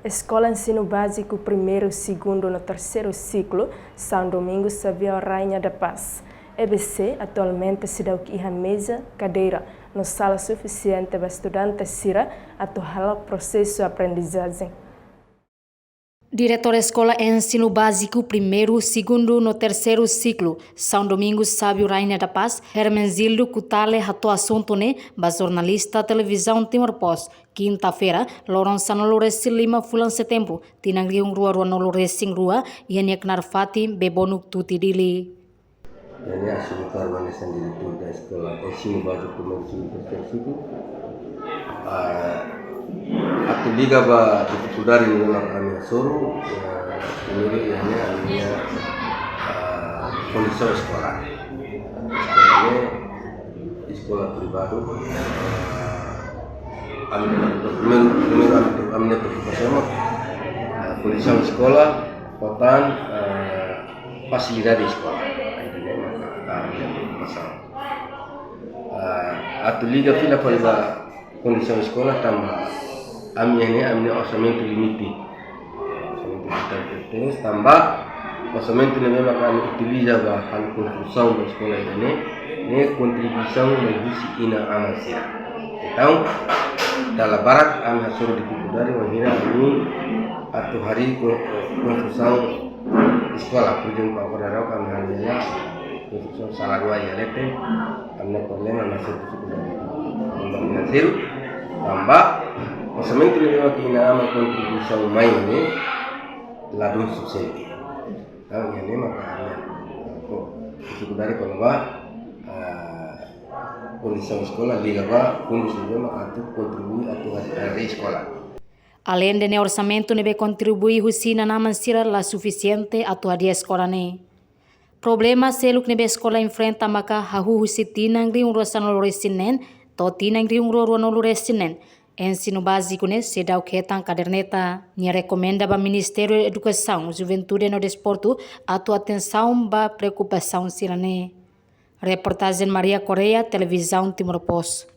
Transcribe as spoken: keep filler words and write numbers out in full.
Eskola Ensinu Báziku primeiru, segundu no terseiru siklu, São Domingos Savioa Rainha da Paz, E B C, atualmente seidauk iha meza, kadeira no sala sufisiente ba estudante sira atu hala'o prosesu aprendizajen. Diretór Eskola Ensinu Báziku primeiru, segundu no terseiru siklu, São Domingos Savioa Rainha da Paz, Hermenegildo Kutale, hato'o asuntu ne'e ba jornalista Televizaun Timor Post, kinta-feira, loron sanulu-resin-lima fulan Setembru, tinan rihun rua ruanulu-resin-rua, iha nia knaar fatin Bebonuk, Tuti, Dili. Iha ne'e asumi kargu hanesan diretór da eskola, ensinu báziku primeiru, segundu, terseiru siklu. Ah, atu liga ba difikuldade ne'ebé mak ami hasoru, ah, primeiru iha ne'e ami-nia, ah, kondisaun eskola. Eskola ne'e eskola privadu, ah, ami, primeiru, primeiru ami, ami-nia preokupasaun mak, ah, kondisaun eskola, ho tan, ah, fasilidade eskola. Ida-ne'e maka ami-nia preokupasaun. Ah, atu liga fila fali ba kondisaun eskola tanba ami iha ne'e ami-nia orsamentu limite. Orsamentu limite terus tanba orsamentu ne'ebé maka ami utiliza ba halo konstrusaun ba eskola ida-ne'e, ne'e kontribuisaun mai husi inan-aman sira. Entaun, dala barak ami hasoru difikuldade wainhira ami atu harii kon-, konstrusaun eskola, por ezemplu, agora daudaun ami halo hela konstrusaun sala rua iha leten, ami-nia problema hanesan difikuldade. Tanba finanseiru, tanba orsamentu ne'ebé mak inan-aman kontribui mai ne'e ladún sufisiente. Entaun, iha ne'e maka ami, oh, difikuldade kona-ba, ah, kondisaun eskola liga ba fundus ne'ebé mak atu kontribui atu harii, harii eskola. Aleinde ne'e, orsamentu ne'ebé kontribui husi inan-aman sira la sufisiente atu hadi'a eskola ne'e. Problema seluk ne'ebé eskola enfrenta maka hahú husi tinan rihun rua sanulu-resin-neen to'o tinan rihun rua ruanulu-resin-neen, ensinu báziku ne'e seidauk hetan kaderneta. Nia rekomenda ba Ministériu Edukasaun, Juventude no Desportu atu atensaun ba preokupasaun sira-ne'e. Reportajen Maria Correia, Televizaun Timor Post.